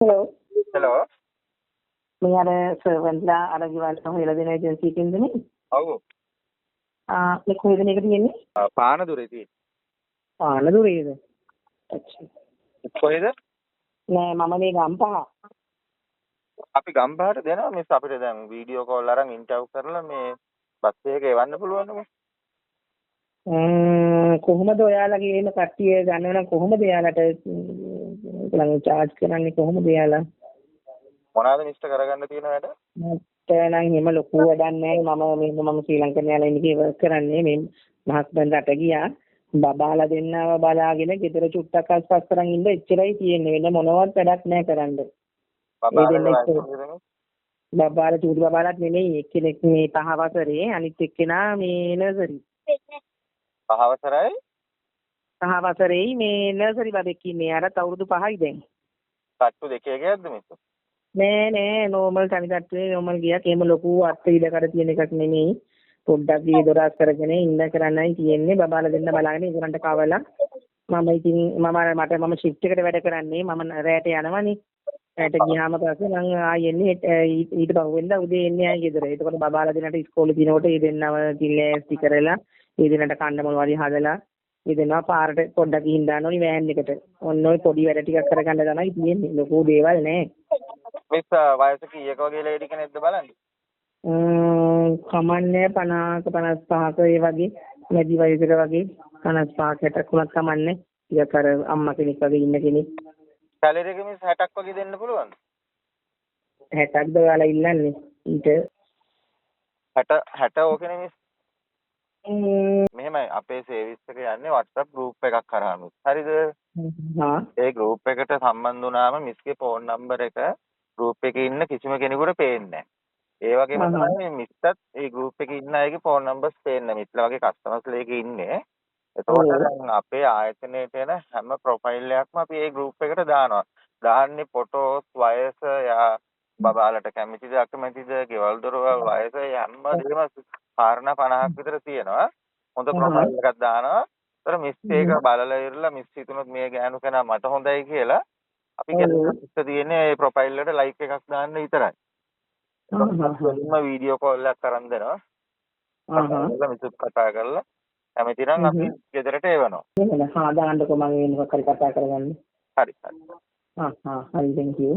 Hello. Hello. මේ අර සර්වන්ට්ලා අර ගෙවල් හොයලා දෙන ඒජන්සි එකෙන්ද නේ? ඔව්. ආ, මේ කොහෙද මේක තියෙන්නේ? පානදුරේ තියෙන්නේ. පානදුරේද? අච්චා. කොහෙද? නෑ, මම මේ ගම්පහ. අපි ගම්පහට දෙනවා මිස්. අපිට දැන් වීඩියෝ කෝල් අරන් ඉන්ටර්වයුව් කරලා මේ බස් එකක එවන්න පුළුවන් නේ. කොහොමද ඔයාලගේ එහෙම කට්ටිය ගන්නව නම් කොහොමද එයාලට ඒගොල්ලන් චාර්ජ් කරන්නේ කොහොමද එයාලා? මොනවාද මිස්ටර් කරගන්න තියෙන වැඩ? මට නම් එහෙම ලොකු වැඩක් නෑ. මම මෙහෙම මම ශ්‍රී ලංකන් එයාලයින් එකේ වර්ක් කරන්නේ. මේ මහස්බන්ඩ් රට ගියා. බබාලා දෙන්නව බලාගෙන ගෙදර චුට්ටක් අස්පස් කරන් ඉන්න එච්චරයි තියෙන්නේ. වෙන මොනවත් වැඩක් නෑ කරන්න. ඒ දෙන්න බබාලා? බබාලා චූටි බබාලාත් නෙමෙයි. එක්කෙනෙක් මේ පහ වසරේ, අනිත් එක්කෙනා මේ නර්සරි. පහ වසරයි? පහ වසරේ මේ නර්සරි බබෙක් ඉන්නේ. අරත් අවුරුදු 5යි දැන්. තට්ටු දෙකේ ගියක්ද මිස්? නෑ නෑ, නෝමල් තනි තට්ටුවේ නෝමල් ගියක්. එහෙම ලොකු අත් ඉඩකඩ තියෙන එකක් නෙමෙයි. පොඩ්ඩක් ගේ දොර අස් කරගෙන ඉන්න කරන්නයි තියෙන්නේ. බබාලා දෙන්න බලාගෙන ඒගොල්ලන්ට කවලා. මම ඉතින් මම අර මට මම ෂිෆ්ට් එකට වැඩ කරන්නේ. මම රැට යනවනේ. රැට ගියාම පස්සේ මං ආයෙ එන්නේ ඊට පහුවෙනිදා උදේ එන්නේ ආයෙ ගෙදර. එතකොට බබාලා දෙන්නට ඉස්කෝලේ තියෙනකොට ඒ දෙන්නව ඉතින් ලෑස්ති කරලා ඒ දෙන්නට කන්න මොනවා හරි හදලා ඒ දෙන්නවා පාරට පොඩ්ඩක් ගිහින් දාන්න ඕනි වෑන් එකට. ඔන්න ඔය පොඩි වැඩ ටිකක් කරගන්න තමයි තියෙන්නේ. ලොකු දේවල් නෑ. මිස්, වයස කීයක වගේ ලේඩි කෙනෙක්ද බලන්නේ? කමන්නේ 50ක 55ක ඒ වගේ මැදි වයසක වගේ 55ක 60ක් වුණත් කමන්නේ. ටිකක් අර අම්මා කෙනෙක් වගේ ඉන්න කෙනෙක්. සැලරි එක මිස් 60ක් වගේ දෙන්න පුළුවන්ද? 60ක්ද ඔයාලා ඉල්ලන්නේ? ඊට 60 60 ඕකනේ මිස්. මෙහෙමයි, අපේ සර්විස් එක යන්නේ WhatsApp group එකක් හරහා මිස්. හරිද? හා. ඒ ගෲප් එකට සම්බන්ධ වුණාම මිස්ගේ ෆෝන් නම්බර් එක ගෲප් එකේ ඉන්න කිසිම කෙනෙකුට පේන්නේ නැහැ. ඒ වගේම තමයි මිස්ටත් ඒ ගෲප් එකේ ඉන්න අයගේ ෆෝන් නම්බර්ස් පේන්නේ නැහැ. මිස්ලා වගේ කස්ටමර්ස්ලා ඒකේ ඉන්නේ. එතකොට දැන් අපේ ආයතනයට එන හැම ප්‍රොෆයිල් එකක්ම අපි ඒ ගෲප් එකට දානවා. දාන්නේ ෆොටෝස්, වයස, යා බබාලට කැමතිද අකමැතිද, ගෙවල් දොරවල්, වයස, හැම දෙයක්ම කාරණා 50ක් විතර තියෙනවා. හොඳ ප්‍රොෆයිල් එකක් දානවා. ඒතර මිස් ඒක බලලා ඉවරලා මිස් හිතුනොත් මේ ගෑනු කෙනා මට හොඳයි කියලා අපි කියන්නේ මිස්ට තියෙන්නේ ඒ ප්‍රොෆයිල් එකට ලයික් එකක් දාන්න විතරයි. එතකොට වීඩියෝ කෝල් එකක් අරන් දෙනවා. කතා කරලා මිසුත් කතා කරලා කැමති නම් අපි ගෙදරට එවනවා. එහෙමද? හා, දාන්නකෝ, මම වෙන මොකක් හරි කතා කරගන්න. හරි හරි. හා හා හරි, thank you.